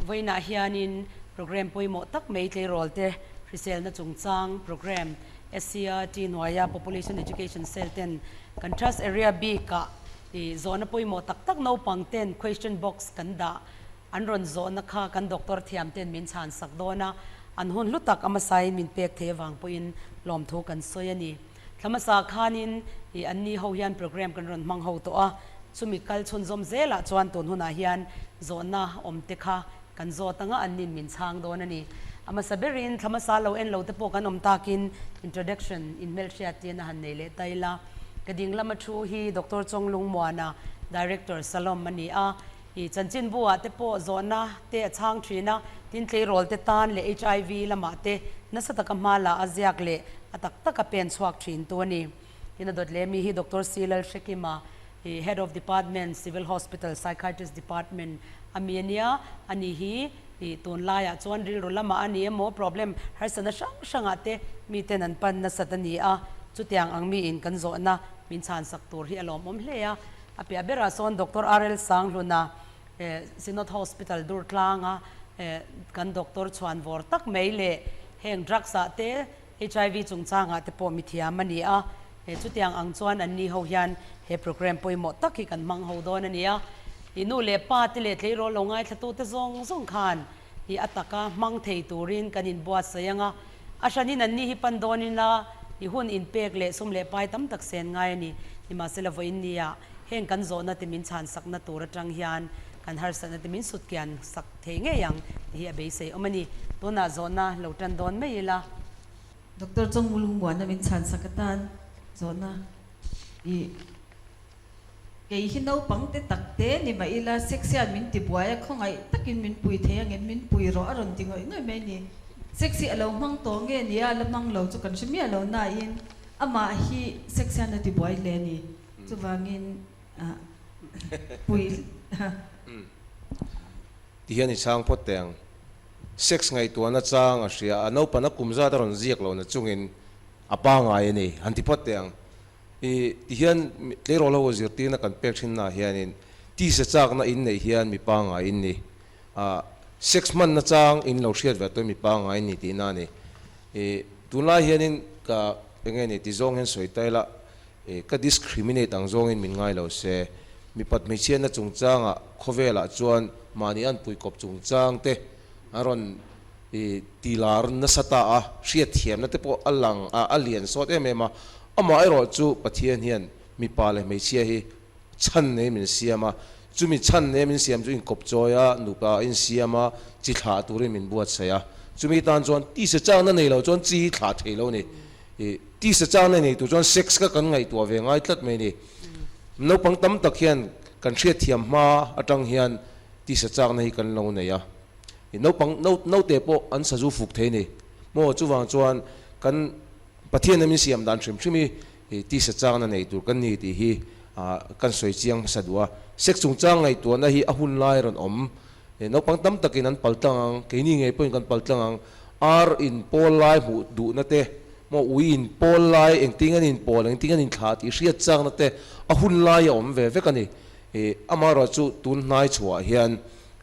Vawiinah hianin programme pawimawh tak mai tleirawl te hriselna chungchang programme SCERT hnuaia Population Education Cell ten kan Trust Area bikah ih zawhna pawimawh tak tak naupang ten question box kan dah an rawn zawhna kha kan doctor thiam ten min chhan sak dawn a, an hun hlu tak a hmasain min pek thei avang pawhin lawmthu kan sawi a ni. Thla hmasa khanin ih an ni ho hian programme kan rawn hmang ho tawh a, chumi kal chhunzawm zelah chuan tun hunah hian zawhna awm te kha kan zawt anga an nin min chhang dawn a ni. A hmasa berin thla hmasa lo en lo te pawh kan awm takin introduction inhmelhriat tin a han nei leh ta ila. Ka ding lama thu hi Doctor Chawnglungmuana, Director Salom a ni a. I chanchinbu ah te pawh zawhna te a chhang thin a, tin tleirawl te tan leh HIV lamah te nasa taka hma la a ziak leh a tak taka pen chhuak thin tu a ni. Tin a dawt leh mi hi Doctor C Lalhrekima i Head of Department, Civil Hospital Psychiatrist Department a mi a nia, a ni hi i tunlaiah chuan rilru lamah a ni emaw problem harsatna hrang hrangah te miten an pan nasat a ni a, chutiang ang miin kan zawhna min chhansak tur hi a lawmawm hle a. A piah berah sawn Doctor RL Sanghluna Synod Hospital Durtlanga kan doctor chhuan vawr tak mai leh heng drugs ah te HIV chungchangah te pawh mithiam a ni a, chutiang ang chuan an ni ho hian he programme pawimawh tak hi kan hmang ho dawn a ni a. I nu leh pa te leh tleirawl lo ngaithla te zawng zawng khan i a taka hmang thei turin kan inbuatsaih ang a, a hranin an ni hi pan dawn ila i hun inpek leh sum leh pai tam tak sen ngai a ni. Nimahsela vawiin nia heng kan zawhna te min chhan sakna tur atang hian kan harsatna te min sut kian sak thei ngei ang tih hi a beisei awm a ni. Tunah zawhna lo tan dawn mai ila. Doctor Chawngmulungmuana min chhan sak atan zawhna i. Kei hi naupang te tak te ni mah ila sex hian min ti buai a, khawngaih takin min pui thei angin min pui rawh a rawn ti ngawih ngawih mai a ni. Sex hi a lo hmang tawh nge nia a la hmang lo chu kan hre miah lo nain amah hi sex hian a ti buai hle a ni. Chuvangin pui. Ti hian i chhang phawt teh ang. Sex ngaihtuahna chang a hria a, naupang a kum zat a rawn ziak lohna chungin a pangai a ni han ti phawt teh ang. I ti hian tleirawl ho zirtirna kan pek thinnaah hianin tisa chakna in neih hian mi pangngai in ni. Ah, sex hmanna chang in lo hriat ve tawh mi pangngai in ni tihna a ni. I tunlai hianin ka eng nge ni ti zawng hian sawi ta ila, i ka discriminate ang zawngin min ngai lo se. Mipat hmeichhiatna chungchangah khawvelah chuan mahni anpui kawp chungchang te a rawn i ti lar nasa ta a, hriatthiamna te pawh a lang a, a lian sawt em em a. Amaherawh chu Pathian hian mipa leh hmeichhia hi chhan nei min siam a, chumi chhan nei min siam chu inkawp chawi a, nupa a insiam a, chi thlah turin min buatsaih a. Chumi tan chuan tisa chakna nei lo chuan chi hi thlah thei lo a ni. I tisa chakna nei tur chuan sex kha kan ngaihtuah ve ngai tlat mai a ni. Naupang tam tak hian kan hriatthiam hma atang hian tisa chakna hi kan lo nei a. I naupang naute pawh an sazu fuk thei a ni. Maw chuvang chuan kan Pathian in min siam dan hrim hrim hi tisa changna nei tur kan ni tih hi kan sawi chiang hmasa duh a. Sex chungchang ngaihtuahna hi a hun lai rawn awm. Naupang tam takin an pal tlang ang, keini ngei pawhin kan pal tlang ang. Ar in pawl lai hmuh duhna te, maw ui in pawl lai engtin an inpawl, engtin an inthlah tih hriat changna te a hun lai a awm ve vek a ni. Amaherawhchu tun hnai chhuah hian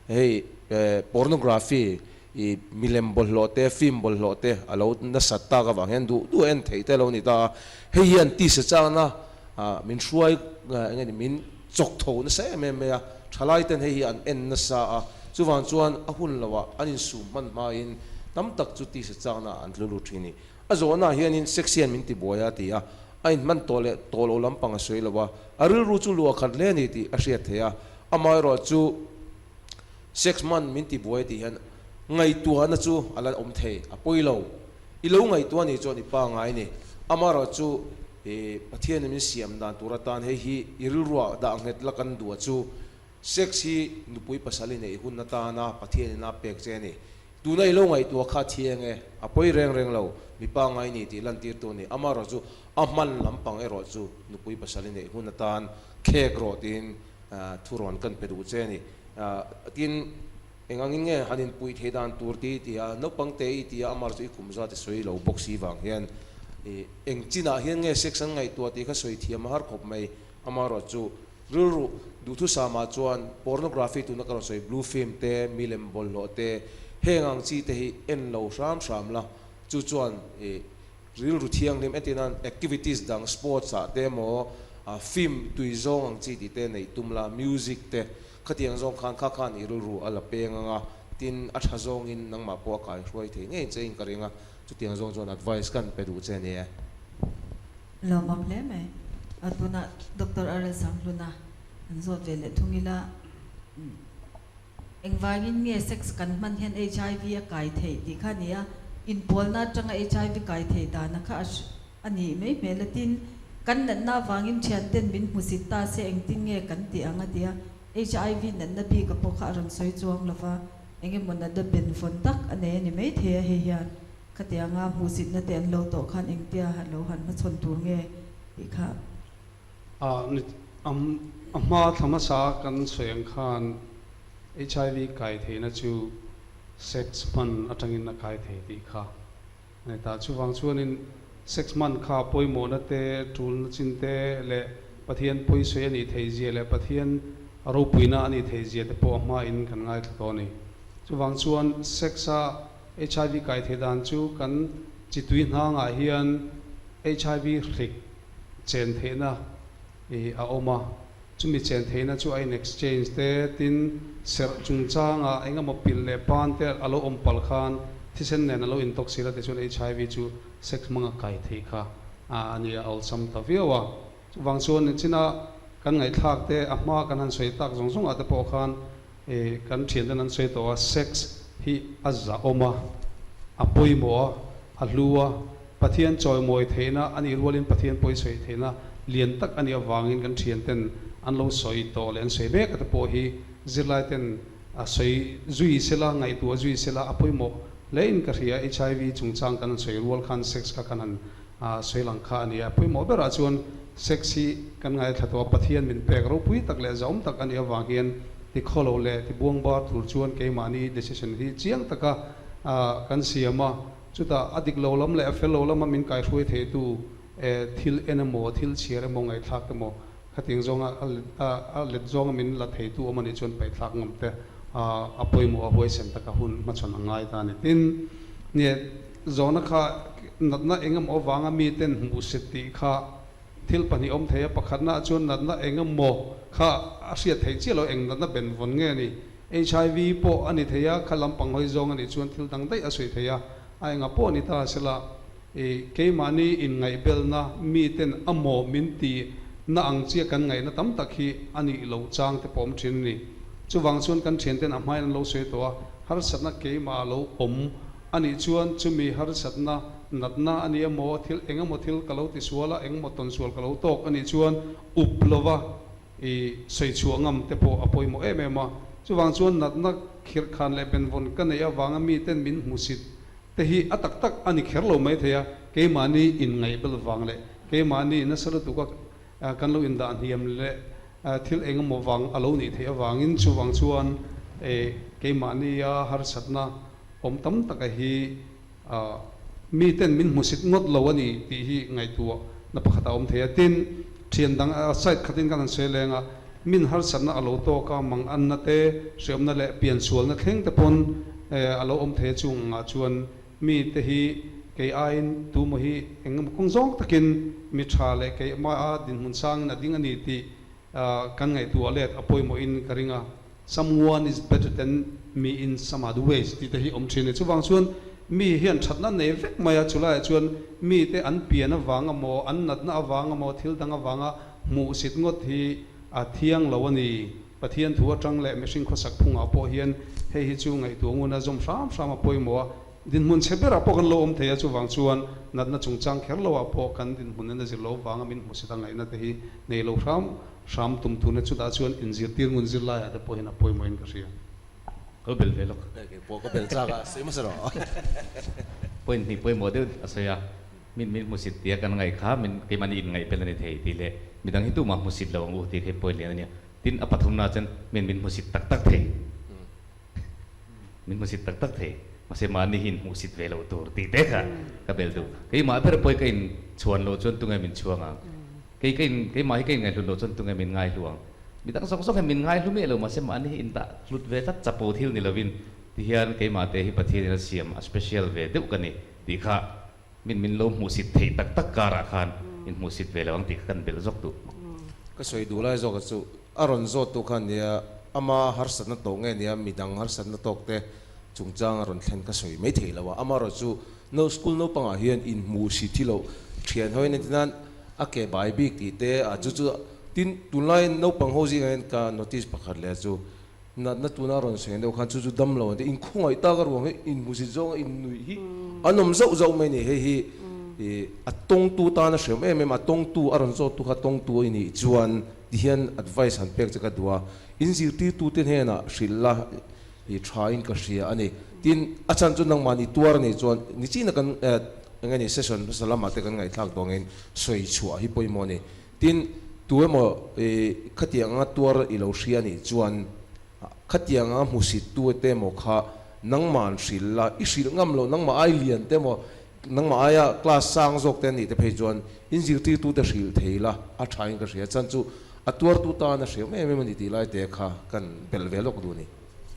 hei pornography I milem bawlhhlawh te, film bawlhhlawh te a lo nasat tak avang hian duh duh a en theih te a lo ni ta a. Hei hian tisa chakna min hruai eng nge ni min chawk tho nasa em em mai a. Thalai ten hei hi an en nasa a, chuvang chuan a hun loah an insum hman hmain tam tak chu tisa chakna an tlu lut thin a ni. A zawhnaah hianin sex hian min tibuai a ti a, a inhman tawh leh tawh loh lampang a sawi lo a, a rilru chu luah khat hle a ni tih a hriat theih a. Amaherawhchu. Sex man min ti buai tih hian ngaihtuahna chu a la awm thei, a pawi lo. I lo ngaihtuah nih chuan i pa ngai ni. Amaherawh chu i Pathianin min siam dan tur atan hei hi i rilruah dah nghet la kan duh a chu sex hi nupui pasal i neih hun atana Pathianin a pek che a ni. Tuna i lo ngaihtuah kha a thiang e, a pawi reng reng lo, mi pa ngai ni tih lantirtu a ni. Amaherawh chu a hman lampang erawh chu nupui pasal i neih hun atan khek rawh tiin Thu rawn kan pe duh che a ni. Tin, eng angin nge han inpuih theih dan tur ti ti a, naupang te i ti a, amar chu i kum zat i sawi lo bawk si vang hian eng chinah hian nge sex an ngaihtuah tih kha sawi thiam a har khawp mai. Amaherawhchu. Rilru duhthusam ah chuan pornography tuna ka rawn sawi blue film te, milem bawlhhlawh te, heng ang chi te hi en lo hram hram la, chu chuan ih rilru thianghlim entir nan activities dang sports ah te emaw film tui zawng ang chi tih te neih tum la, music te khatiang zawng khan kha khan i rilru a la peng ang a, tin a tha zawngin nangmah pawh a kaihruai thei ngei che in ka ring a, chutiang zawng chuan advice kan pe duh che a ni e. Lawmawm hle mai. A tunah Doctor RL Sanghluna an zawt ve leh thung ila, engvangin nge sex kan hman hian HIV a kai theih tih kha a ni a, inpawlna atanga HIV kai theih dana kha a nih mai hmel a, tin, kan natna avangin thianten min hmusit ta se engtin nge kan tih ang a ti a, HIV natna bika pawh kha a rawn sawi chuang lova, engemaw natna benvawn tak a nei a ni maithei a hei hian. Khatianga hmuhsitna te an lo tawh khan engtia lo han hmachhawn tur nge tih kha. A a hma thla hmasa kan sawi ang khan HIV kai theihna chu sex hman atangin a kai thei tih kha a ni ta. Chuvang chuanin sex hman kha pawimawhna te, tulna chin te leh Pathian pawisawi a nih theih zia leh Pathian ropuina a nih theih zia te pawh a hmain kan ngaithla tawh a ni. Chuvang chuan sex a HIV kai theih dan chu kan chi tui hnangah hian HIV hrik chen theihna i a awm a, chumi chen theihna chu a in exchange te tin serh chungchangah eng emaw pilh leh pan te a lo awm palh khan thisen nen a lo intox ila tichuan HIV chu sex hmanga kai theih kha a ni a awlsam ta viau a. Chuvang chuan nichina kan ngaihthlak te a hma kan han sawi tak zawng zawngah te pawh khan I kan thianten an sawi tawh a, sex hi a zahawm a, a pawimawh a, a hlu a, Pathian chawimawi theihna a nih rualin Pathian pawi sawi theihna lian tak a nih avangin kan thianten an lo sawi tawh leh an sawi mek a te pawh hi zirlaiten a sawi zui sela, ngaihtuah zui sela a pawimawh hlein ka hria. HIV chungchang kan han sawi rual khan sex kha kan han sawi lang kha a ni a, pawimawh berah chuan sex hi kan ngaithla tawh a, Pathian min pek ropui tak leh zahawm tak a nih avang hian ti khawlo leh ti buang bar tur chuan keimahni decision hi chiang taka kan siam a, chutah a dik lo lam leh a fel lo lama min kaihruai theitu thil en emaw, thil chhiar emaw, ngaihthlak emaw khatiang zawnga a let zawnga min la theitu awm a nih chuan paihthlak ngam te a pawimawh a huaisen taka hun hmachhawn a ngai ta a ni. Tin, nge Zawhna kha natna eng emaw avanga miten hmuhsit tih kha thil pahnih awm thei a, pakhatna ah chuan natna eng emaw kha a hriat theih chiah lo, eng natna benvawn nge ni? HIV pawh a ni thei a, kha lampang hawi zawng a nih chuan thil dang daih a sawi thei a, a enga pawh a ni ta sela i keimahni inngaihbelna miten a maw min ti na ang chiah kan ngaihna tam tak hi a nih loh chang te pawh awm thin a ni. Chuvang chuan kan thianten a hmain an lo sawi tawh a, harsatna keimah a lo awm A nih chuan chumi harsatna, natna a ni emaw, thil eng emaw thil ka lo tisual a, eng emaw tawnsual ka lo tawk a nih chuan up lova i sawi chhuah ngam te pawh a pawimawh em em a. Chuvang chuan natna khirhkhan leh benvawn ka neih avanga miten min hmusit te hi a tak tak a ni kher lo mai thei a, keimahni inngaihbel vang leh keimahni nasa lutuka kan lo indah hniam leh thil eng emaw vang a lo nih theih avangin chuvang chuan keimahnia harsatna awm tam taka hi miten min hmusit ngawt lo a ni tih hi ngaihtuah na pakhat a awm thei a. Tin, thian dang side khatin kan han sawi leng a, min harsatna a lo tawk a, manganna te, hreawmna leh piansualna thleng te pawn a lo awm thei a, chung angah chuan Mi te hi kei aiin tumaw hi eng emaw kawng zawng takin mi tha leh keimah a dinhmun sangin a ding a ni tih kan ngaihtuah let a pawimawhin ka ring a. Someone is better than me in some other ways tih te hi awm thin a ni. Chuvang chuan mi hian thatna nei vek mai a, chulaiah chuan mi te an pian avang emaw, an natna avang emaw, thil dang avanga hmuhsit ngawt hi a thiang lo a ni. Pathian thu atang leh mihring khawsak phungah pawh hian hei hi chu ngaihtuah ngun a zawm hram hram a pawimawh a, dinhmun chhe berah pawh kan lo awm thei a, chuvang chuan natna chungchang kher loah pawh kan dinhmun in a zir lo vanga min hmusit a ngaihna te hi nei lo hram hram tum tuna chutah chuan inzirtir ngun zirlaiah te pawh hian a pawimawhin ka hria. Ka lo bel ve lawk. Kei pawh ka bel chak a, sawi hmasa rawh. Point hnih pawimawh deuh a sawi a. Min min hmusit tia kan ngaih kha min keimahni in ngaih bel a ni thei tih leh midang hi tumah hmusit lo ang u tih khi point lian a nia. Tin a pathumna chuan min min hmusit tak tak thei. Min hmusit tak tak thei. Mahse mahni hi in hmuhsit ve loh tur tih te kha ka bel duh. Keimah ber pawh hi ka in chhuan loh chuan tunge min chhuang ang. Kei ka in keimah hi ka in ngaihhlut loh chuan tunge min ngaihlu ang. Midang zawk zawk hian min ngai hlu miah lo mahse mahni hi indah hlut ve tlat chapo thil ni lovin tihian keimah te hi Pathian in a siam a special ve deuh ka ni tih kha min min lo hmuhsit theih tak tak karah khan in hmuhsit ve lo ang tih kha kan belh zawk duh. Ka sawi duh lai zawk a chu a rawn zawt tu khan nia ama harsatna tawk nge nia midang harsatna tawk te chungchang a rawn thlen ka sawi mai thei lo a amarawh chu no school naupangah hian inhmuhsit hi loh thian ho hian entirnan A ke bai bik tih te a chu chu tin tunlai naupang ho zingah hian ka notice pakhat leh chu natna tuna rawn sawi deuh khan chu chu dam lo an ti inkhawngaih tak a ruang hi inhmusit zawng a innuih hi an awm zauh zauh mai a ni hei hi ih a tawngtu tan a hriam em em a tawngtu a rawn zawttu kha tawngtu i nih chuan ti hian advice han pek che ka duh a in zirtirtute hnenah hrilh la ih tha in ka hria a ni tin a chhan chu nangmahni tuar a nih chuan nichina kan Eng nge ni session hmasa lamah te kan ngaihthlak dawngin sawi chhuah hi pawimawh a ni. Tin, tu emaw i khatiang anga tuar i lo hria anih chuan khatiang anga hmusit tu te emaw kha nangmah an hrilh la, i hrilh ngam loh nangmah ai lian te emaw nangmah aia class sang zawk te anih te phei chuan in zirtirtu te hrilh thei la a tha in ka hria. Chuan chu a tuartu tan a hriam em em a ni tih lai te kha kan belh ve lawk duh a ni.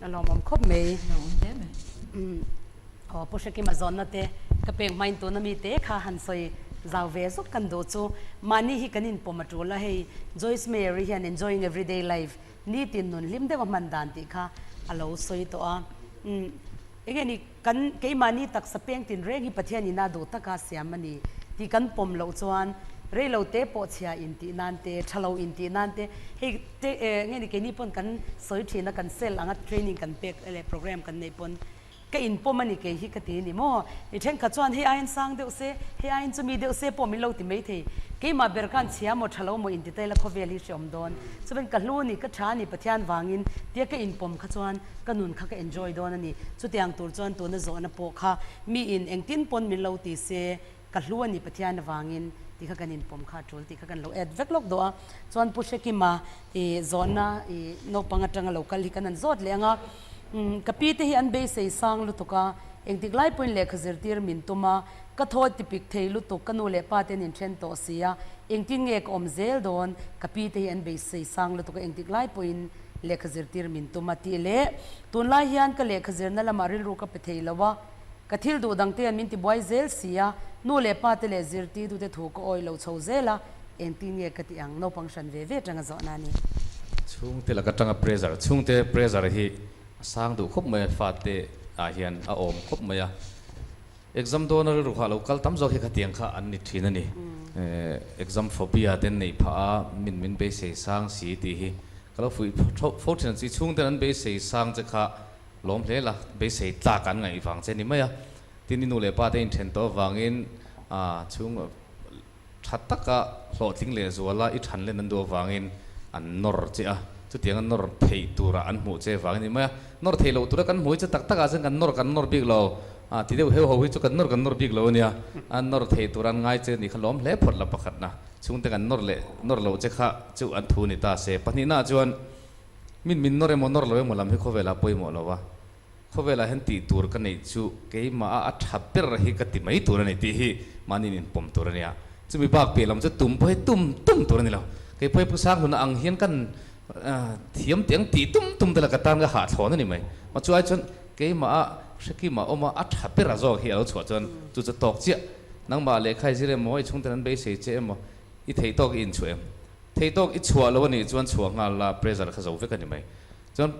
A lawmawm khawp mai. A lawmawm hle mai. Aw Pu Hrekima zawnna te ka pek hmain tuna mi te kha han sawi zau ve zuk kan duh chu mahni hi kan inpawm a tul a, hei Joyce Meyer i hian Enjoying Everyday Life, nitin nun hlim deuh a hman dan tih kha a lo sawi tawh a. Umm enge ni kan keimahni taksa peng tin reng hi Pathian ina duh taka siam a ni tih kan pawm loh chuan reilo te pawh chhia intih nan te, tha lo intih nan te, hei te enge ni keini pawn kan sawi thin a kan cell anga training kan pek leh program kan neih pawn Ka inpawm a ni kei hi ka ti ni maw? I thenkhat chuan hei aiin sang deuh se, hei aiin chumi deuh se pawh min lo ti mai thei. Keimah ber khan chhia maw tha lo maw inti taila khawvel hi hreawm dawn. Chuan ka hlu ni, ka tha ni Pathian vangin tia ka inpawm kha chuan ka nun kha ka enjoy dawn a ni. Chutiang tur chuan tuna zawhna pawh kha miin engtin pawn min lo ti se ka hlu a ni Pathian avangin tih kha kan inpawm kha a tul tih kha kan lo add vek lawk duh a. Chuan Pu Hrekima i zawhna i naupang atanga lo kal hi kan han zawt leh ang a. Ka pi te hi an beisei sang lutuk a, engtik lai pawhin lehkha zirtir min tum a, ka thaw tipik thei lutuk, ka nu leh pa te an inthen tawh si a, engtin nge ka awm zel dawn, ka pi te hi an beisei sang lutuk a, engtik lai pawhin lehkha zirtir min tum a tih leh tunlai hian ka lehkha zirna lamah rilru ka pe thei lo a, ka thil duh dang te hian min tibuai zel si a, nu leh pa te leh zirtirtute thu ka awih lo chho zel a, Engtin nge ka tih ang? Naupang hran ve ve atanga zawhna a ni. Chhungte laka atanga pressure, chhungte pressure hi a sang duh khawp mai a, fate ah hian a awm khawp mai a. Exam dawna rilru kha lo kal tam zawk hi khatiang kha an ni thin a ni. Exam phobia te an neih phah a, min min beisei sang si tih hi ka lo fuih fo thin ang chi. Chhungten an beisei sang che kha lawm hle la, beisei tlak an ngaih vang che ni mai a. Tin, i nu leh pa te inthen tawh avangin chhung Tha taka hlawhtling leh zuala i than len an duh avangin an nawr che a, chutiang a nawr theih tura an hmuh che vang a ni mai a. Nawr theih loh tura kan hmuh hi chu tak takah chuan kan nawr kan nawr bik lo, a ti deuh heu ho hi chu kan nawr kan nawr bik lo a nia. A nawr theih tura an ngai che nih kha lawm hle phawt la pakhatna chhungte kan nawr leh nawr loh che kha chu an thu ni ta se. Pahnihnaah chuan min min nawr emaw nawr lo emaw lam hi khawvelah pawimawh lo a. Khawvelah hian tih tur ka neih chu keimah a a tha ber hi ka ti mai tur a ni tih hi mahni in inpawm tur a nia. Chumi bak piah lam chu tum pawh hi tum tum tur a ni lo. Kei pawh hi Pu Sanghluna ang hian kan thiam tih ang tih tum tum te la ka tan ka hahthlawn a ni mai. Mah chu ai chuan keimah a hrekimah awm a a tha ber a zawk hi a lo chhuah chuan chu chu tawk chiah. Nangmah lehkha i zir emaw i chhungten an beisei che emaw i theih tawk i inchhuah em? Theih tawk i chhuah lo a nih chuan chhuah nghal la pressure kha zo vek a ni mai. Chuan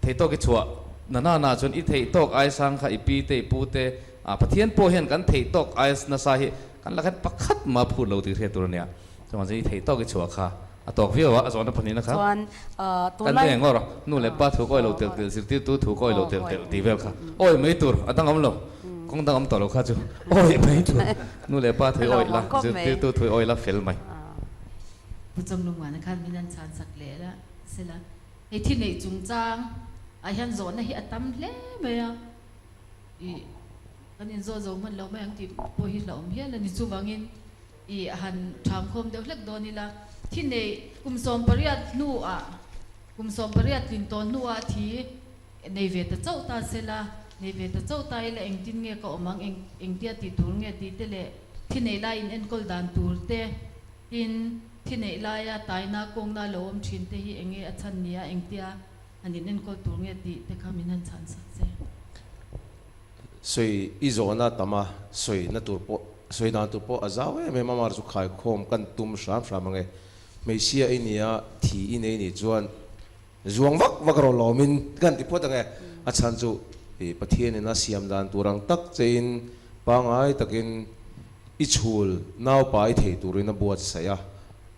Theih tawk i chhuah na na na chuan i theih tawk ai sang kha i pi te i pu te ah Pathian pawh hian kan theih tawk ai nasa hi kan la khan pakhat mah phut lo tih hriat tur a nia. Chuan i theih tawk i chhuah kha a tawk viau a, a zawhna pahnihna kha Chuan kan tunlai eng awr nu leh pa thu ka awih lo telh telh zirtirtu thu ka awih lo telh telh tih vel kha awih mai tur a dang awm lo kawng dang awm tawh lo kha chu awih mai tur nu leh pa thu i awih la zirtirtu thu i awih la fel mai. Pu Chawmlungmuana khan min an chhan sak leh la sela. Hei thi neih chungchang ah hian zawhna hi a tam hle mai a, ih kan inzawh zo hman lo mai ang tih pawh hi hlauhawm hial a ni. Chuvangin ih han thamkhawm deuh hlek dawn ila, thi neih kum 18 hnuah, kum 18 tlin tawh hnuah thi nei ve ta chauh ta sela, nei ve ta chauh ta ila engtin nge ka awm ang, eng engtia tih tur nge tih te leh thi neih lai in enkawl dan tur te. Tin, thi neih laia taina kawngna lo awm thin te hi enge a chhan nia engtia han in enkawl tur nge tih te kha min han chhan sak che. Sawi i zawhna tam a, sawi na tur pawh, sawi dan tur pawh a zau em em a, mar chu khaikhawm kan tum hram hram ange. Hmeichhia i nia, thi i nei nih chuan zuang vak vak rawh lawmin kan ti phawt ange. A chhan chu i Pathianin a siam dan tur ang tak chein pangai takin i chhul naupai thei turin a buatsaih a,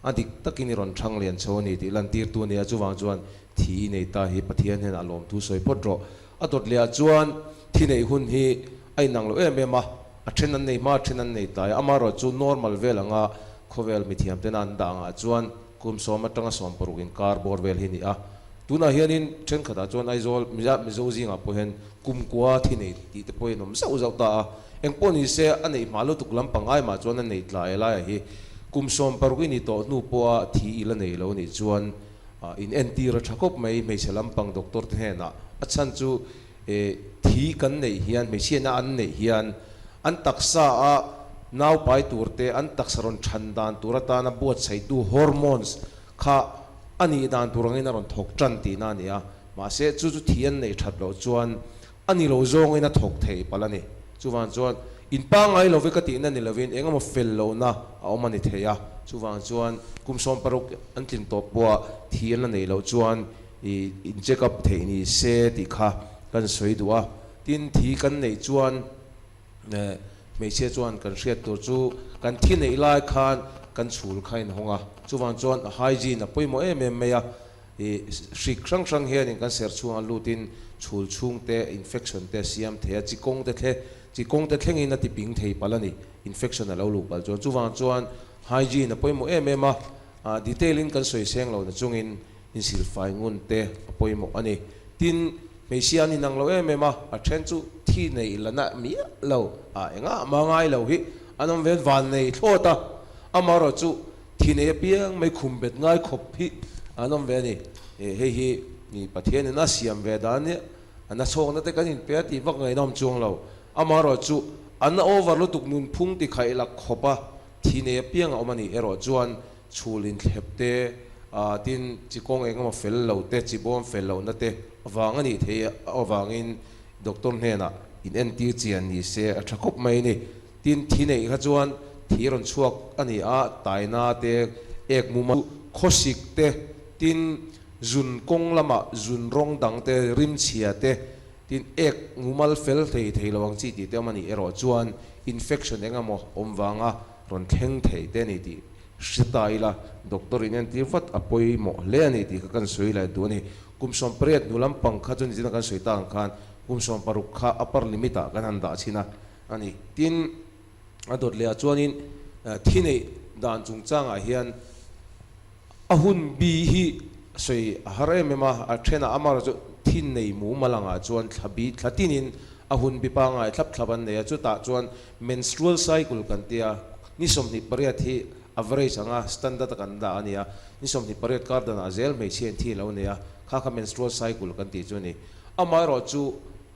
a dik takin i rawn thang lian chho a ni tih lantirtu a ni a, chuvang chuan thi i nei ta hi Pathian hian a lawmthu sawi phawt rawh. A dawt leh ah chuan thi neih hun hi a inang lo em em a, a then an nei hma a then an nei tlai a, amaherawh chu normal vel anga khawvel mithiam tena an dah angah chuan kum sawm atanga 16 inkar bawr vel hi a ni a. Tunah hianin thenkhatah chuan Aizawl Mizo zingah pawh hian kum kua thi nei tih te pawhin awm zauh zauh ta a, engpawh ni se a neih hma lutuk lampang aimah chuan a nei tlai laiah hi kum 16 i ni tawh hnu pawha thi i la nei lo nih chuan In entir a tha khawp mai hmeichhe lampang doctor te hnenah a chhan chu thi kan neih hian hmeichhiatna an neih hian an taksa a nau pai tur te an taksa rawn than dan tur atana buatsaihtu hormones kha a nih dan tur angin a rawn thawk tan tihna a ni a, mahse chu chu thi an neih that loh chuan a ni lo zawngin a thawk thei palh a ni. Chuvang chuan in pangngai lo ve ka tihna ni lovin eng emaw fel lohna a awm a ni thei a. Chuvang chuan kum 16 an tlin tawh pawha thi an la neih loh chuan i in check up theih ni se tih kha kan sawi duh a. Tin, thi kan neih chuan hmeichhia chuan kan hriat tur chu kan thi neih lai khan kan chhul kha in hawng a. Chuvang chuan hygiene a pawimawh em em mai a. I hrik hrang hrang hianin kan ser chhungah lutin chhul chhung te infection te a siam thei a, chi kawng te thle, chi kawng te thlengin a ti ping thei palh a ni, infection a lo luh palh chuan. Chuvang chuan hygiene a pawimawh em em a, detail in kan sawi seng lo na chungin insilfai ngun te a pawimawh a ni. Tin, hmeichhia an inang lo em em a, a then chu thi nei la na miah lo, a engah mah ngai lo hi an awm ve van nei thlawt a, amaherawh chu Thi nei apiang mai khum bet ngai khawp hi an awm ve a ni. Hei hi mi Pathianin a siam ve dan nia, a nachhawkna te kan inpe a tih vak ngaihnawm chuang lo. Amaherawh chu an over lutuk nunphung ti khaih lak khawp a thi nei apiang a awm a nih erawh chuan chhul inthlep te, tin chi kawng eng emaw fel lo te, chi bawm fel lohna te avang a nih theih avangin doctor hnenah in entir chian ni se a tha khawp mai a ni. Tin, thi neih kha chuan thi rawn chhuak a ni a, taina te, ek muma khawsik te, tin, zun kawng lamah zun rawng dang te, rimchhia te, tin, ek mumal fel thei thei lo ang chi tih te awm a nih erawh chuan infection eng emaw awm vanga rawn thleng thei te a ni tih hre ta ila, doctor in entir vat a pawimawh hle a ni tih kha kan sawi leh duh a ni. Kum 18 hnu lampang kha chu nichina kan sawi tak ang khan kum 16 kha upper limit ah kan han dah chhin a. a ni. Tin, a dawt lehah chuanin thi neih dan chungchangah hian a hun bi hi sawi a har em em a, a thenah amaherawh chu thi nei mumal angah chuan thla bi thla tinin a hun bi pangngai thlap thlap an nei a, chutah chuan menstrual cycle kan tia ni 28 hi average anga standard a kan dah a ni a, ni 28 kar danah zel hmeichhia in thi a lo nei a, kha kha menstrual cycle kan tih chu a ni. Amaherawh chu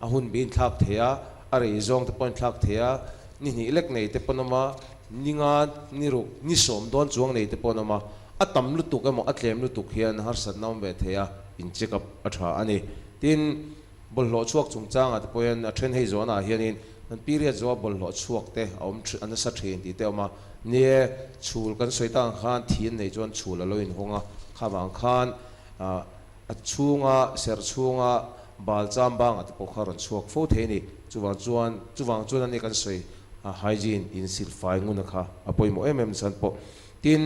a hun bi inthlak thei a, A rei zawng te pawh in thlak thei a, ni hnih lek nei te pawn awm a, ni nga, ni ruk, ni sawm dawn chuang nei te pawh an awm a, a tam lutuk emaw a tlem lutuk hian harsatna awm ve thei a, in check up a tha a ni. Tin, bawlhhlawh chhuak chungchangah te pawh hian a then hei zawnah hianin kan period zawha bawlhhlawh chhuak te a awm a nasa thin tih te a awm a, ni e, chhul kan sawi tak ang khan thi an nei chuan chhul a lo inhawng a, kha vang khan A chhunga, serh chhunga bal cham bangah te pawh kha rawn chhuak fo thei a ni. Chuvang chuan, chuvang chuan ani kan sawi hygiene insilh fai nguna kha a pawimawh em em chhan pawh. Tin,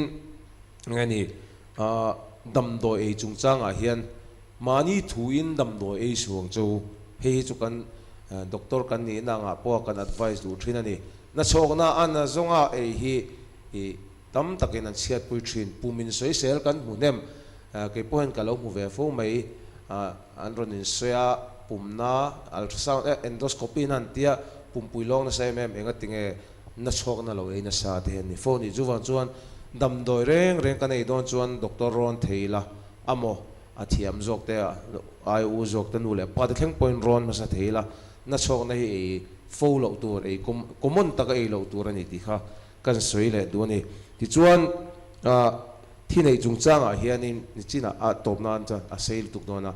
eng ani, damdawi ei chungchangah hian mahni thuin damdawi ei suang chu hei hi chu kan doctor kan nihna angah pawha kan advice duh thin a ni. Nachhawkna a na zawnga ei hi i Tam takin an chhiatpui thin. Pum insawisel kan hmu hnem. Kei pawh hian ka lo hmu ve fo mai. An rawn insawi a, pumna ultrasound eh endoscopy in a han tia, pumpui lawng nasa em em enga tinge na chhawkna lo ei nasa te hian ni fo ni. Chuvang chuan damdawi reng reng kan ei dawn chuan doctor rawn thei ila amaw a thiam zawk te ai u zawk te nu leh pa te thleng pawhin rawn hmasa thei ila na chhawkna hi ei fo loh tur ei common taka ei loh tur a ni tih kha Kan sawi leh duh a ni. Tichuan, Thi neih chungchangah hianin nichinah a tawp nan chuan a sei lutuk dawn a,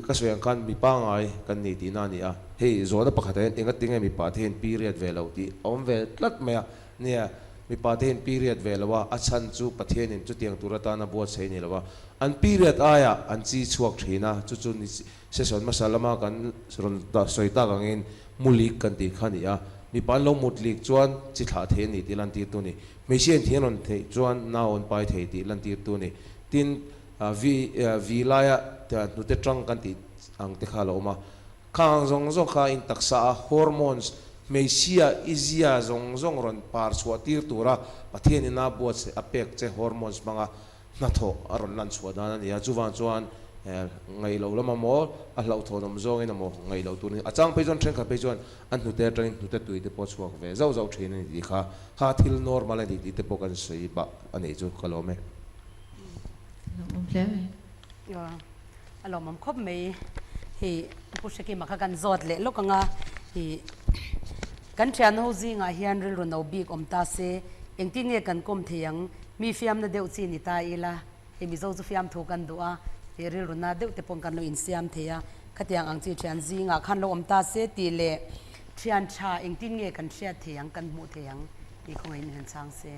ka sawi ang khan mi pangngai kan ni tihna a ni a, hei zawhna pakhatah hian enga tinge mipa te hian period ve lo tih a awm ve tlat mai a, nia mipa te hian period ve lo a, a chhan chu Pathianin chutiang tur atana buatsaih a ni lo a, an period aiah an chi chhuak thin a, chu chu ni session hmasa lama kan rawn sawi tak angin mulik kan tih kha a ni a, mipa an lo mutlik chuan chi thlah thei a ni tih lantirtu a ni. Hmeichhia in thian rawn theih chuan nau an pai thei tih lantirtu a ni. Tin, vi vi laia hnute tang kan tih ang te kha a lo awm a. Khang ang zawng zawng kha in taksa a hormones, hmeichhia i zia zawng zawng rawn par chhuah tir tura Pathian ina buatsaih a pek che hormones hmanga hnathawh a rawn lan chhuah dan a ni a, chuvang chuan ngaih loh lam amaw, a hlauhthawn awm zawngin amaw ngaih loh tur a ni. A chang phei chuan thenkhat phei chuan an hnute atangin hnute tui te pawh a chhuak ve zauh zauh thin a ni tih kha kha thil normal a ni tih te pawh kan sawi bah a nih chu ka lawm e. Lawmawm hle mai. A lawmawm khawp mai. Hei Pu Hrekima kha kan zawt leh lawk ang a, ih kan thian ho zingah hian rilru no bik awm ta se, engtin nge kan kawm thei ang, mi fiamna deuh chi ni ta ila, hei Mizo chu fiamthu kan duh a, ih rilru na deuh te pawh kan lo insiam thei a, khatiang ang chi thian zingah khan lo awm ta se tih leh thian tha engtin nge kan hriat thei ang, kan hmuh thei ang tih khawngaih in han chhang se.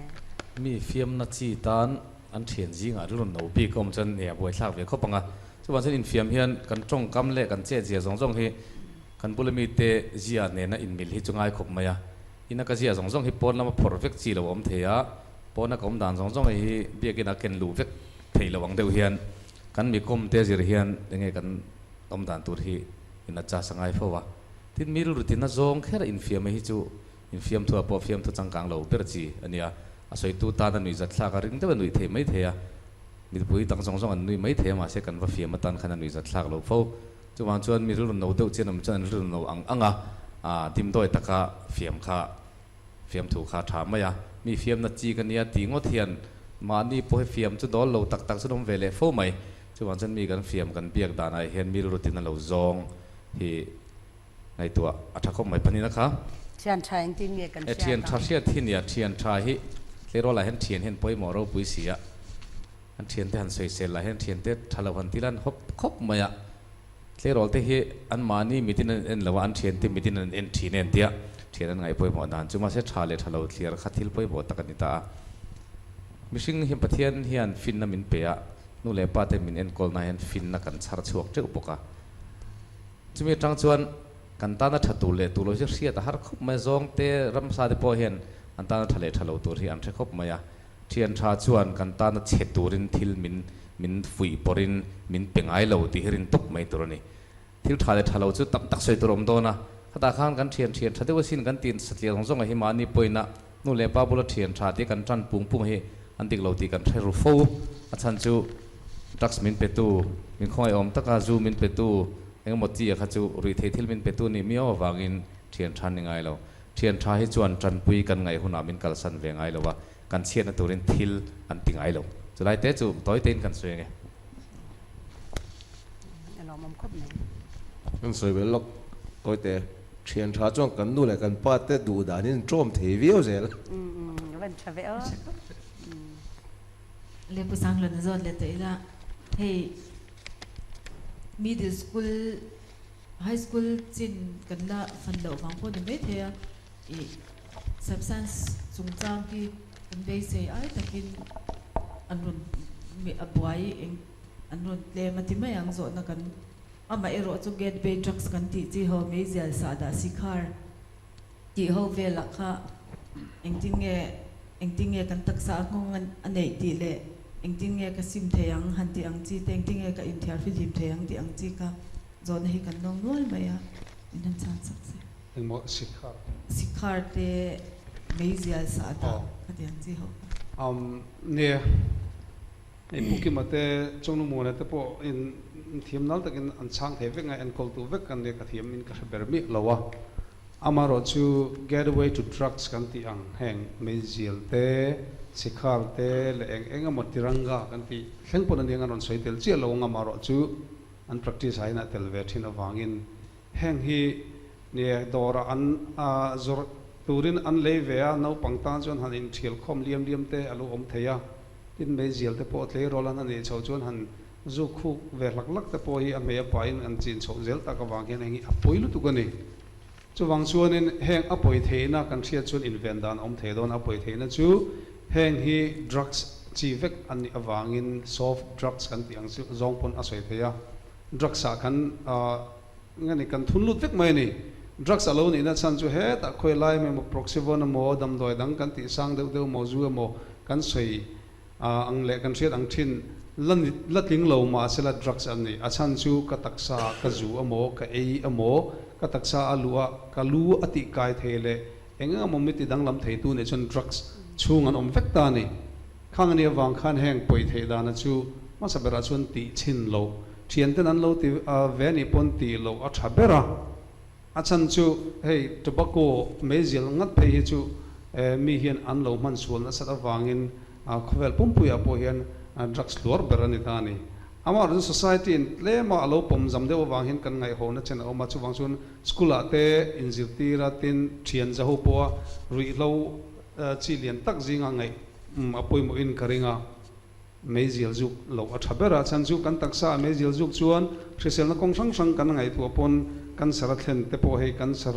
Mi fiamna chi tan An thian zingah rilru no bik a awm chuan nia buaithlak ve khawp ang a. Chuvang chuan infiam hian kan tawngkam leh kan chetzia zawng zawng hi kan bula mite zia nena inmil hi chu ngai khawp mai a. Ina ka zia zawng zawng hi pawn lama phawrh vek chi lo a awm thei a, pawna ka awm dan zawng zawng hi biakina ken luh vek thei lo ang deuh hian kan mi kawmte zir hian enge kan awm dan tur hi in adjust a ngai fo a. Tin, mi rilru tina zawng kher infiam hi chu Infiamthua pawh fiamthu changkang lo ber chi a nia. A sawitu tan a nuih zat thlak a ring deuh a nuih theih mai thei a. Mipui dang zawng zawng an nui mai thei a mahse kan va fiam atan khan a nuih zat thlak lo fo. Chuvang chuan mi rilru no deuh chian awm chuan an rilru no ang ang a, dimdawi taka fiam kha fiamthu kha a tha mai a. Mi fiamna chi ka nia tih ngawt hian mahni pawh hi fiam chu dawl lo tak tak chu an awm ve leh fo mai. Chuvang chuan mi kan fiam kan biak danah hian mi rilru tin a lo zawng hi Ngaihtuah a tha khawp mai pahnihna kha. Thian tha engtin nge kan hriat ang? Thian tha hriat hi nia, thian tha hi tleirawl ah hian thian hian pawimawh ropui si a, an thian te han sawisel lah hian thian te tha lo han ti lan hawp khawp mai a, tleirawl te hi an mahni mitin an en lo a, an thian te mitin an en thin e an tia, thian an ngaih pawimawh dan chu mahse tha leh tha lo thliar kha thil pawimawh tak a ni ta a. Mihring hi Pathian hian finna min pe a, nu leh pa te min enkawlna hian finna kan chhar chhuak teuh bawk a. Chumi atang chuan kan tana tha tur leh tur lo hi hriat a har khawp mai a, zawngte ramsa te pawh hian an tana tha leh tha lo tur hi an hre khawp mai a. Thian tha chuan kan tana chhe turin thil min min fuih pawrhin min pe ngai lo tih hi rin tawp mai tur a ni. Thil tha leh tha lo chu tam tak sawi tur a awm dawn a, khatah khan kan thian thian tha deuh asin kan tin satliah zawng zawng a hi mahni pawina nu leh pa bula thian tha tih kan tan pung pung hi an dik lo tih kan hre ru fo. A chhan chu drugs min petu, min khawngaih awm taka zu min petu, engemaw chi a kha chu ruihtheih thil min petu nih miau avangin thian tha an ni ngai lo. Thian tha hi chuan tanpui kan ngaih hunah min kalsan ve ngai lo a, kan chhiatna turin thil an ti ngai lo. Chulai te chu tawi tein kan sawi ange. Kan sawi ve lawk tawi te. Thian tha chuan kan nu leh kan pa te duh danin tawm thei viau zel. Van tha ve aw. Le Pu Sanglun a zawt leh tawh ila hei middle school high school chin kan la fan loh vang pawh ni mai thei a ih substance chungchang hi kan beisei ai takin an rawn a buai eng an rawn tlem a ti mai ang zawhna kan Amah erawh chu gateway drugs kan tih chi ho meizial sahdah sikhar tih ho velah kha engtin nge engtin nge kan taksa a nghawng a neih tih leh engtin nge ka sim thei ang han tih ang chi te engtin nge ka inthiar fihlim thei ang tih ang chi kha zawhna hi kan lawng nual mai a, min han chhan sak se. Engmaw sikhar? Sikhar te meizial sahdah kha tih ang chi ho kha. Um nia. Hei Pu Kima te Chawngnu Muana te pawh in thiam nal takin an chhang thei vek ngai enkawltu vek an nia ka thiam in ka hre ber miah lo a. Amaherawh chu getaway to drugs kan tih ang heng meizial te, sikhar te leh eng eng emaw tiranga kan tih thleng pawn aniang an rawn sawi tel chiah lo ang amaherawh chu an practice ah hian a tel ve thin avangin heng hi nia dawrah an zawrh turin an lei ve a naupang tan chuan han inthial khawm liam liam te a lo awm thei a. Tin meizial te pawh tleirawl an a neih chhoh chuan han zu khuk ve hlak hlak te pawh hi a hmei a pain an chin chhoh zel tak avang hian eng hi a pawi lutuk a ni. Chuvang chuanin heng a pawi theihna kan hriat chuan inven dan a awm thei dawn a, a pawi theihna chu heng hi drugs chi vek an nih avangin soft drugs kan tih ang chu zawng pawn a sawi thei a, drugs ah kan nge ni kan thun lut vek mai a ni. Drugs a lo nihna chhan chu hetah khawi lai emaw Proxyvon emaw damdawi dang kan tih sang deuh deuh emaw zu emaw kan sawi ang leh kan hriat ang thin la ni la tling lo mahsela drugs an ni. A chhan chu ka taksa ka zu emaw ka ei emaw ka taksa a luh a ka lu a tih kai thei leh eng eng emaw mi ti danglam thei tu nih chuan drugs chhung an awm vek ta a ni. Khang a nih avang khan heng pawi theih dana chu hmasa berah chuan tih chhin loh thianten an lo ti ve anih pawn tih loh a tha ber a. A chhan chu hei tobacco meizial ngat phei hi chu mi hian an lo hman sual nasat avangin khawvel pumpuiah pawh hian drugs hluar ber a ni ta a ni. Amaherawhchu society in tlema a lo pawm zam deuh avang hian kan ngaihhawhna chen a awm a, chuvang chuan school ah te inzirtir a tin thian zaho pawha ruihhlo chi lian tak zinga ngaih a pawimawhin ka ring a. Meizial zuk loh a tha ber a, chhan chu kan taksa a meizial zuk chuan hriselna kawng hrang hrang kan ngaihtuah pawn cancer a thlen te pawh hei cancer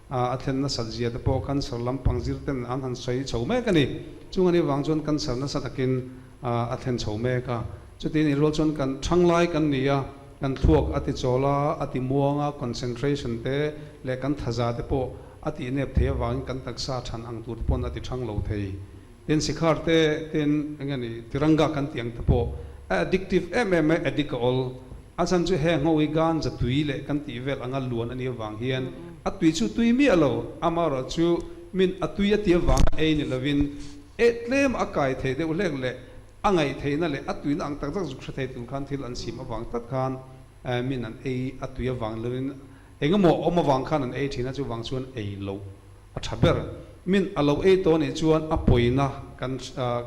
a thlen nasat zia te pawh cancer lampang zir ten an han sawi chho mek a ni. Chung anih vang chuan cancer nasa takin a thlen chho mek a, chuti anih rual chuan kan thang lai kan ni a, kan thluak a ti chawl a, a ti muang a, concentration te leh kan thaza te pawh a tih nep thei avangin kan taksa than ang tur te pawn a ti thang lo thei. Tin sikhar te tin eng nge ni tiranga kan tih ang te pawh a addictive em em mai addict a awl. A chhan chu he nghawi gan za tui leh kan tih vel anga luan a nih avang hian a tui chu tui miah lo amaherawh chu min a tui a tih avanga ei ni lovin eh tlem a kai thei deuh hlek leh a ngaih theihna leh a tuina ang tak tak zuk hre thei tur khan thil an sim avang tlat khan min an ei a tui avang lovin engemaw awm avang khan an ei thin a chuvang chuan ei loh A tha ber. Min a lo ei tawh nih chuan a pawina kan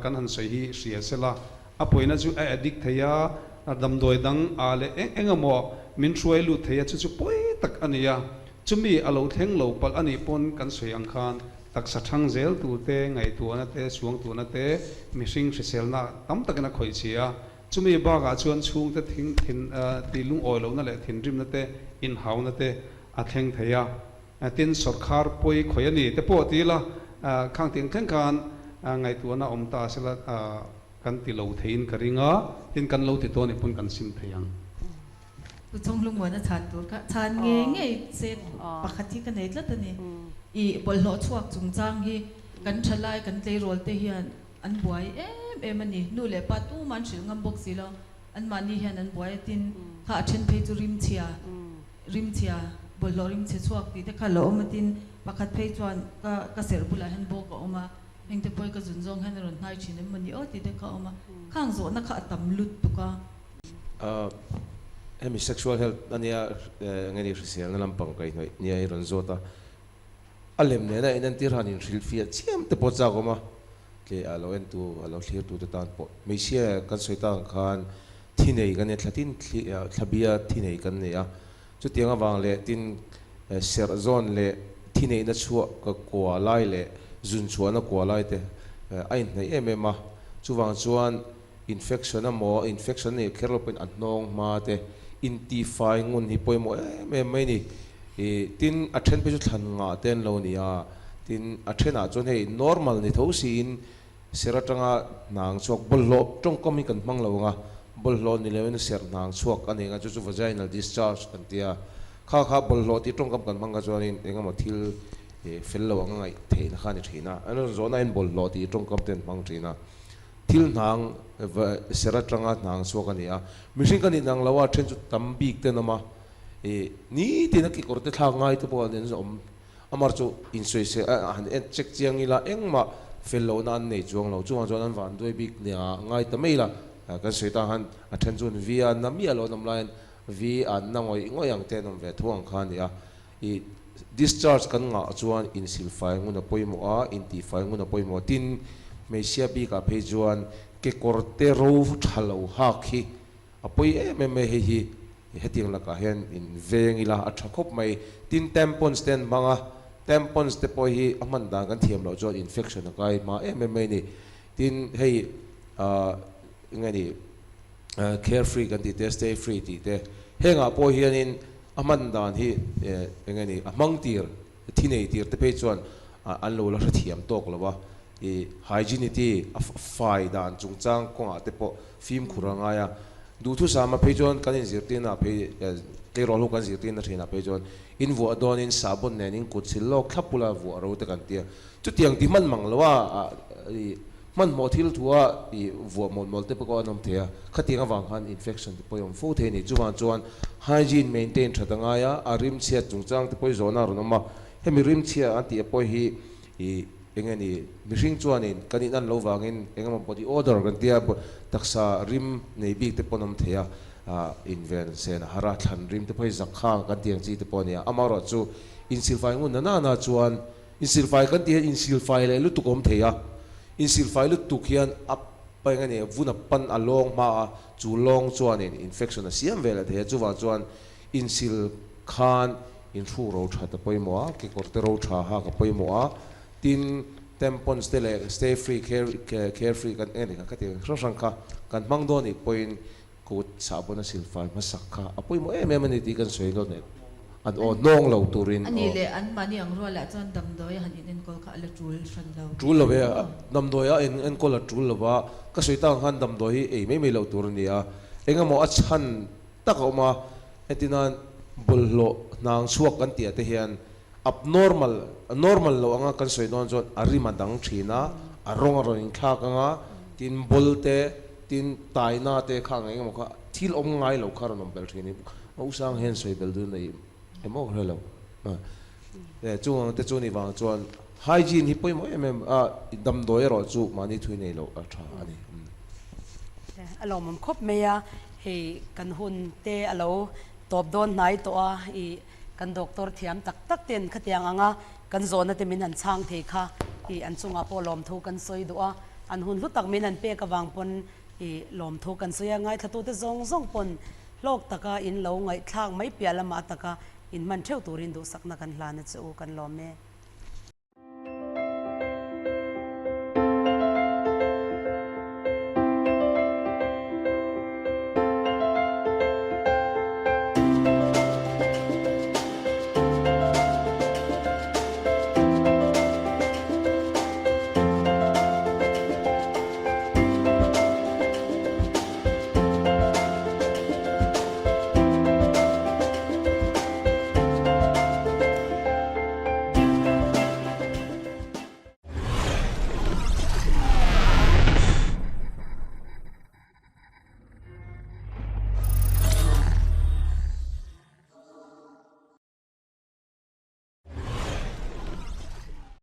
kan han sawi hi hria se la, a pawina chu a addict thei a, damdawi dang ah leh eng eng emaw min hruai lut thei a, chu chu pawi tak a ni a. Chumi a lo thleng lo palh a nih pawn kan sawi ang khan taksa thang zel tur te, ngaihtuahna te, suangtuahna te, mihring hriselna tam takin a khawih chhi a. Chumi bakah chuan chhungte thin thin tih lungawi lohna leh thinrimna te, inhauna te a thleng thei a. Tin, sawrkhar pawi khawi a ni te pawh ti ila, khang tih ang thleng khan ngaihtuahna awm ta sela kan ti lo theiin ka ring a, tin kan lo ti tawn ih pawn kan sim thei ang. Pu Chawnghlungmuana chhan tur kha chhan ngei ngei se pakhat hi ka nei tlat a ni. I bawlhhlawh chhuak chungchang hi kan thalai kan tleirawl te hian an buai em em a ni. Nu leh pa tumah an hrilh ngam bawk si lo, anmahni hian an buai a tin kha a then phei chu rimchhia. Rimchhia, bawlhhlawh rimchhe chhuak tih te kha lo awm a tin pakhat phei chuan ka ka serh bulah hian bawk a awm a, heng te pawh hi ka zun zawng hian a rawn hnai thin em mawni aw tih te kha a awm a, khang zawhna kha a tam lut tuk a. Hemi sexual health ania enge ni hriselna lampang kaihhnawih nia i rawn zawt a, a lem nena inentir han inhrilhfiah chiam te pawh chak awm a, tle a lo entu a lo thlirtu te tan pawh hmeichhia kan sawi tak ang khan thi nei kan nei a, thlatin thlabia thi nei kan nei a, chutiang avang leh tin serh zawn leh thi neihna chhuah ka kua lai leh zun chhuahna kua lai te a inhnaih em em a, chuvang chuan infection emaw infection a nih kher lo pawhin a hnawng hma te intifai ngun hi pawimawh em em mai a ni. Ih tin a then phei chu thlan ngah te an lo ni a, tin a thenah chuan hei normal ni tho siin ser atanga hnang chhuak bawlhhlawh tawngkam hi kan hmang lo ang a, bawlhhlawh ni loin ser hnang chhuak a ni ang a chu chu vaginal discharge kan ti a, kha kha bawlhhlawh tih tawngkam kan hmang kha chuanin eng emaw thil ih fel lo ang a ngaih theihna kha a ni thin a, an rawn zawhna hian bawlhhlawh tih tawngkam te an hmang thin a. Thil hnang ser atanga hnang chhuak a ni a, mihring ka nih nang lo a then chu tam bik te an awm a, ih nitin a kekawr te thlak ngai te pawh an awm, amar chu insawi se a han en check chiang ila engmah fel lohna an nei chuang lo, chuvang chuan an van duai bik nia ngai ta mai la, kan sawi ta khan a then chuan vi a na miah lo an awm laiin vi an na ngawih ngawih ang te an awm ve thu ang kha a ni a, ih discharge kan ngah chuan insilfai ngun a pawimawh a, intihfai ngun a pawimawh a, tin hmeichhia bikah phei chuan kekawr te ro tha lo hak hi a pawi em em mai, hei hi hetiang lakah hian in veng ila a tha khawp mai, tin tampons te an hmang a, tampons te pawh hi a hman dan kan thiam loh chuan infection a kai hma em em mai a ni, tin hei. eng nge ni carefree kan tih te, stay free tih te, hengah pawh hianin a hman dan hi eng nge ni a hmang tir, thi nei tir te phei chuan an lo la hrethiam tawk lo a, i hygienity a fai dan chungchang kawngah te pawh fimkhur a ngai a, duhthusama phei chuan kan inzirtirna ah phei tleirawl ho kan zirtirna thinah phei chuan invuah dawnin sahbawn nen in kut sil lawk thlap ula vuah ro te kan tia, chutiang ti hman mang lo a i hmanhmawh thil thua i vuah mawlh mawlh te pawh an awm thei a, khatiang avang khan infection te pawh i awm fo thei a ni. Chuvang chuan hygiene maintain that a ngai a, a rimchhiat chungchang te pawh i zawhna a rawn awm a, hemi rimchhia an tih pawh hi i eng nge ni mihring chuanin kan in an lo vangin eng emaw body odor kan tia taksa rim nei bik te pawh an awm thei a, inven sen a har a, thlan rim te pawh hi zak khang kan tih ang chi te pawh a ni a, amaherawh chu insilfai ngun na nana chuan Insilfai kan tih hian insilfai leh lutuk a awm thei a, insilfai lutuk hian a pa eng a ni vun a pan a lawng hma a, chu lawng chuanin infection a siam ve leh thei a, chuvang chuan insil khan inhru ro that a pawimawh a, kekawr te ro tha hak a pawimawh a, tin tampons te leh stay free care care free kan eng a ni kha khatiang hrang hrang kha kan hmang dawn nih pawhin Kut sahbawn a silfai hmasak kha a pawimawh em em a ni tih kan sawi dawn e. An aw hnawng lo turin aw. A nih leh anmahni ang rualah chuan damdawi a han inenkawl kha a la tul hran lo. Tul lo e, damdawi a inenkawl a tul lo va, ka sawi tak ang khan damdawi hi ei mai mai loh tur a ni a. Engemaw a chhan tak a awm a, hetinan bawlhhlawh hnang chhuak kan tih ah te hian abnormal, normal lo anga kan sawi dawn chuan a rim a dang thin a, a rawng a rawn inthlak anga, tin bawl te, tin taina te kha ang engemaw kha thil awm ngai lo kha a rawn awm belh thin i, a usang hian sawi belh dun a i emaw ka hre lo. Chung ang te chu ni vang chuan hygiene hi pawimawh em em a, damdawi erawh chu mahni thui nei loh a tha a ni. A lawmawm khawp mai a, hei kan hun te a lo tawp dawn hnai tawh a, i Kan doctor thiam tak tak ten khatiang anga kan zawhna te min han chhang thei kha i an chungah pawh lawmthu kan sawi duh a, an hun hlu tak min han pek avang pawn i lawmthu kan sawi a, ngaithlatute zawng zawng pawn hlawk taka in lo ngaihthlak mai piah lamah taka in hman theuh turin duhsakna kan hlan a che u kan lawm e.